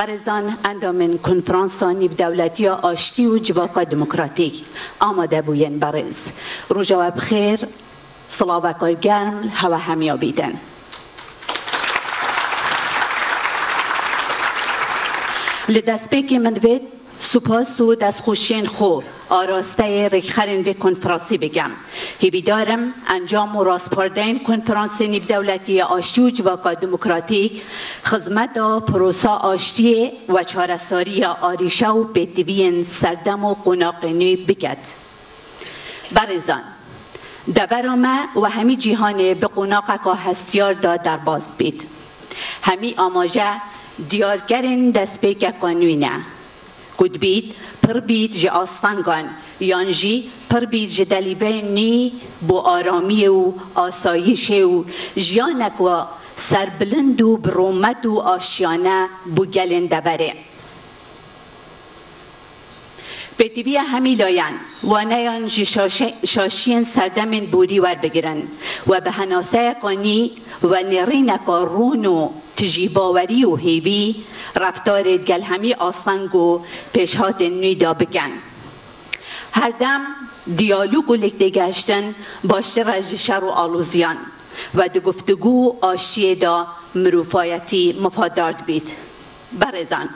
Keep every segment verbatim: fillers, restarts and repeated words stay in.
Berêzan endamên Konferansa Nîvdewletî ya Aştî û Civaka Demokratîk, amade bûyên berêz. Roja we bi xêr, silaveka germ li hewe hemiya bîtin. Li destpêkê min divêt spas û destxweşiyên xwe arasteyê rêkxerên vê konferansî bikim. Hêvîdar im encam û rastpardeyên Konferansê Nîvdewletî ya Aştî û Civaka Demokratîk xizmeta prosa aştiyê we çareseriya arîşa û pêtiviyên serdem û qonaxê nû biket. Berêzan, devera me û hemî cîhanê bi qonaxeka hestiyar de derbas dibît. Hemî amaje diyarkerên destpêkeka nû ne. Ku dibît, pir bît ji astengan, yan jî pir bît ji delîveyên nî bo aramiyê û asayîşê û jiyaneka serbilind û bi rûmet û aşiyane bo gelên deverê. Pêtiviya hemî layan, waneyan ji şaşe-, şaşiyên serdemên borî werbigirin we bi henaseyeka nî we nêrîneka rûn û tijî bawerî û hêvî reftarê gel hemî asteng û pêşhatên nû de bikin. Herdem diyalog û lêktêgehiştin baştir e ji şer û aloziyan we di guftûgû û aştiyê de mirovayetî mifadar dibît. Berêzan,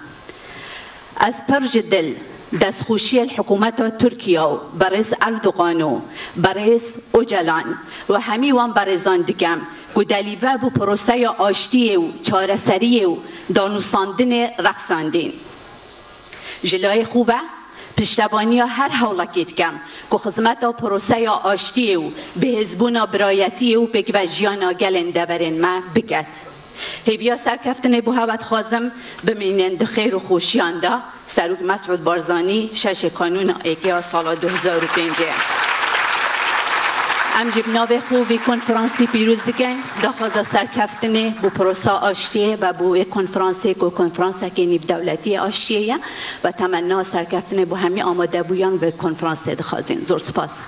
ez pir ji dil destxweşiyê li hikûmeta Tirkiye û berêz Erdogan û berêz Ocalan û hemî wan berêzan dikim ku delîve bo proseya aştiyê û çareseriyê û danûstandinê rexsandîn. Ji layê xwe ve piştevaniya her hewlekê dikim ku xizmeta proseya aştiyê û bihêzbûna birayetiyê û pêkvejiyana gelên deverên me biket. Hêviya serkeftinê bo hewe dixwazim, bimînin di xêr û xweşiyan de. Serok Mesûd Barzanî, şeşê Kanûna Êkê ya sala du hezar û pêncê. Em jî bi navê xwe vî konferansî pîroz dikin. Daxwaza serkeftinê bo prosa aştiyê ve bo wê konferansê ku konferansekê nîvdewletî yê aştiyê ye ve temenna serkeftinê bo hemî amadebûyan vê konferansê dixwazin. Zor spas.